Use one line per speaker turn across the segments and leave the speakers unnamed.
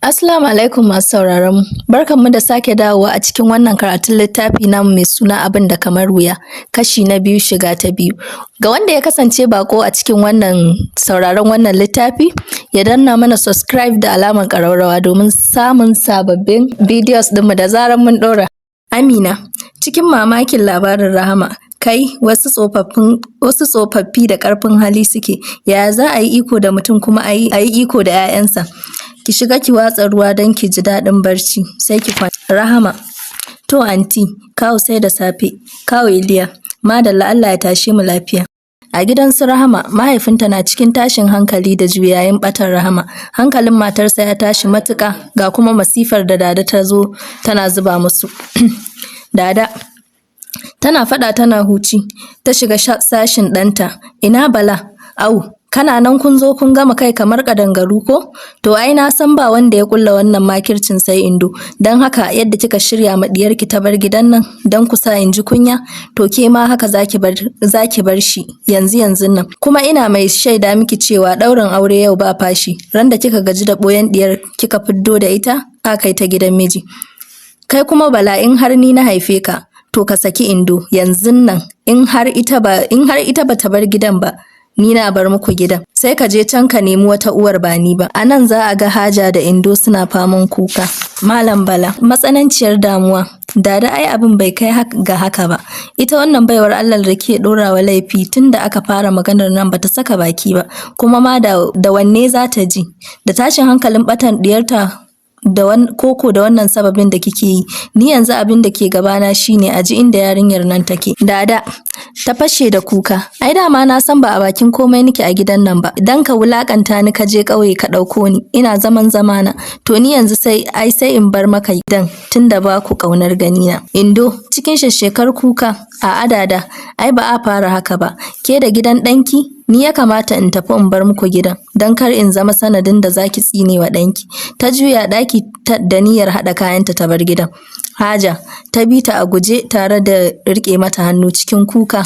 Assalamu alaikum masu sauraron mu. Barkanmu da sake dawowa a cikin wannan karatun littafi namu mai suna abin da kamar wuya, kashi na biyu shiga ta biyu. Ga wanda ya kasance baƙo a cikin wannan sauraron wannan littafi, ya danna mana subscribe da alamar ƙararrawa domin samun sababbin videos ɗinmu da zarar mun ɗora. Amina, cikin mamakin labarin Rahama, kai wasu tsofaffin wasu tsofaffi da ƙarfin hali suke, yaya za a yi iko da mutum kuma a yi iko da 'ya'yansa? Ki shiga ki watsa ruwa don ki ji daɗin barci, sai ki kwanta. Rahama, to anty, kawu sai da safe. Kawu Iliya, madalla Allah ya tashe mu lafiya. A gidan su Rahama, mahaifinta na cikin tashin hankali da juyayin ɓatan Rahama. Hankalin matarsa ya tashi matuƙa ga kuma masifar da Dada ta zo tana zuba musu. Dada tana faɗa tana huci, ta shiga sashin ɗanta. Ina Bala? Au, kana nan kun zo kun gama kai kamar ƙadangaru ko? To ai na san ba wanda ya ƙulla wannan makircin sai Indo. Don haka yadda kika shirya ma ɗiyarki ta bar gidan nan don ku sa in ji kunya, to ke ma haka zaki bar zaki bar shi yanzu yanzun nan. Kuma ina mai shaida miki cewa ɗaurin aure yau ba fashi. Ran da kika gaji da ɓoyen ɗiyar kika fiddo da ita, a kai ta gidan miji. Kai kuma Bala in har ni na haife ka, to ka saki Indo yanzun nan in har ita ba in har ita bata bar gidan ba, ni na bar muku gidan. Sai ka je can ka nemi wata uwar ba ni ba. A nan za a ga Haja da Indo suna faman kuka. Malam Bala, matsananciyar damuwa. Dada ai abin bai kai ga haka ba. Ita wannan baiwar Allah da ke ɗorawa laifi tun da aka fara maganar nan bata saka baki ba. Kuma ma da wanne za ta ji? Da tashin hankalin ɓatan ɗiyarta da koko da wannan sababin da kike yi. Ni yanzu abin da ke gabana shine a ji inda yarinyar nan take. Dada ta fashe da kuka. Ai dama na san ba a bakin komai nake a gidan nan ba. Dan ka wulakanta ni ka je ƙauye ka ɗauko ni. Ina zaman zamana. To ni yanzu sai ai sai in bar maka gidan tunda ba ku ƙaunar ganina. Indo cikin shashshekar kuka. A'a Dada, ai ba a fara haka ba. Ke da gidan ɗanki? Ni ya kamata in tafi in bar muku gidan don kar in zama sanadin da zaki tsine wa ɗanki. Ta juya ɗaki da niyyar haɗa kayanta ta bar gidan. Haja ta bi ta a guje tare da riƙe mata hannu cikin kuka.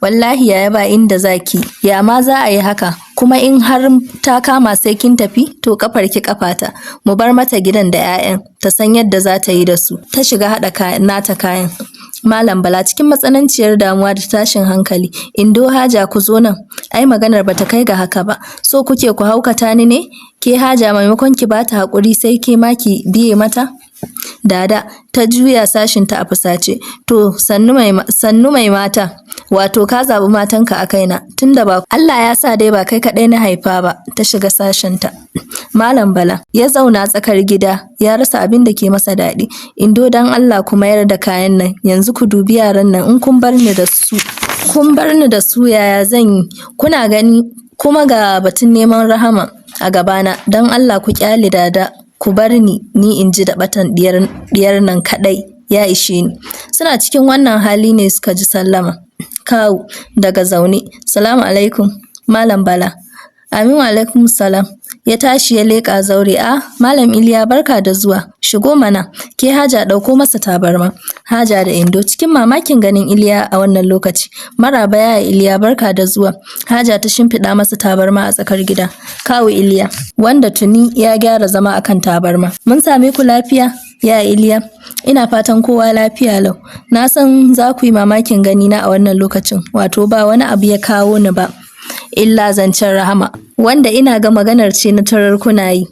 Wallahi yaya ba inda zaki, ya ma za a yi haka? Kuma in har ta kama sai kin tafi, to kafar ki kafata. Mu bar mata gidan da 'ya'yan, ta san yadda za ta yi da su. Ta shiga haɗa nata kayan. Malam Bala cikin matsananciyar damuwa da tashin hankali. Indo Haja ku zo nan. Ai maganar bata kai ga haka ba. So kuke ku haukata ni ne? Ke Haja maimakon ki bata haƙuri sai ke ma ki biye mata? Dada ta juya sashinta a fusace. To sannu mai mata. Wato ka zaɓi matanka a kaina. Tunda ba Allah ya sa dai ba kai kaɗai na haifa ba. Ta shiga sashinta. Malam Bala ya zauna tsakar gida ya rasa abin da ke masa daɗi. Indo dan Allah ku mayar da kayan nan. Yanzu ku dubi yaran nan in kun bar ni da su. Kun bar ni da su yaya zan yi? Kuna gani kuma ga batun neman Rahama a gabana. Don Allah ku ƙyale Dada. Ku bar ni ni in ji da ɓatan ɗiyar nan kaɗai ya ishe ni. Suna cikin wannan hali ne suka ji sallama. Kawu daga zaune. Salamu alaikum. Malam Bala. Amin wa alaikum salam. Ya tashi ya leƙa zaure. A Malam Iliya barka da zuwa. Shigo mana. Ke Haja ɗauko masa tabarma. Haja da Indo cikin mamakin ganin Iliya a wannan lokaci. Maraba yaya Iliya barka da zuwa. Haja ta shimfiɗa masa tabarma a tsakar gida. Kawu Iliya wanda tuni ya gyara zama akan tabarma. Mun same ku lafiya? Ya Iliya, ina fatan kowa lafiya lau. Na san za ku yi mamakin ganina a wannan lokacin, wato ba wani abu ya kawo ni ba. Illa zancen Rahama, wanda ina ga maganar ce na tarar kuna yi.